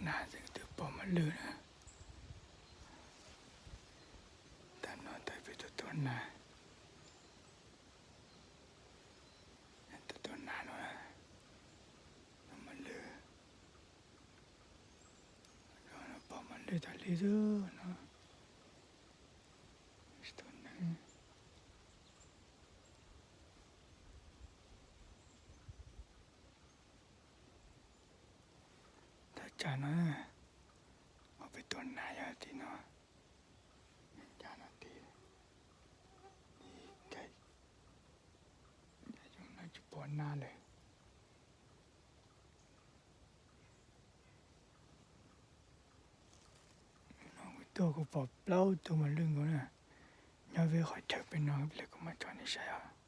Nas twb pom mos lwj na. Tam no tas peb tuaj tua nas, tuaj tua nas no, tua mos lwj, pom mos lwj tas li xwb no. Tsis tua nas. Thaj tsam no, ho peb tua nas yog tim no, ncaj no tim, ib, ncaj no tsis pom nas lawm. No kuv tuaj kuv pom plaub tug mos lwj nkaus na, nyob peb qhov chaw peb no, ib pliag kuv mam tso nej saib os.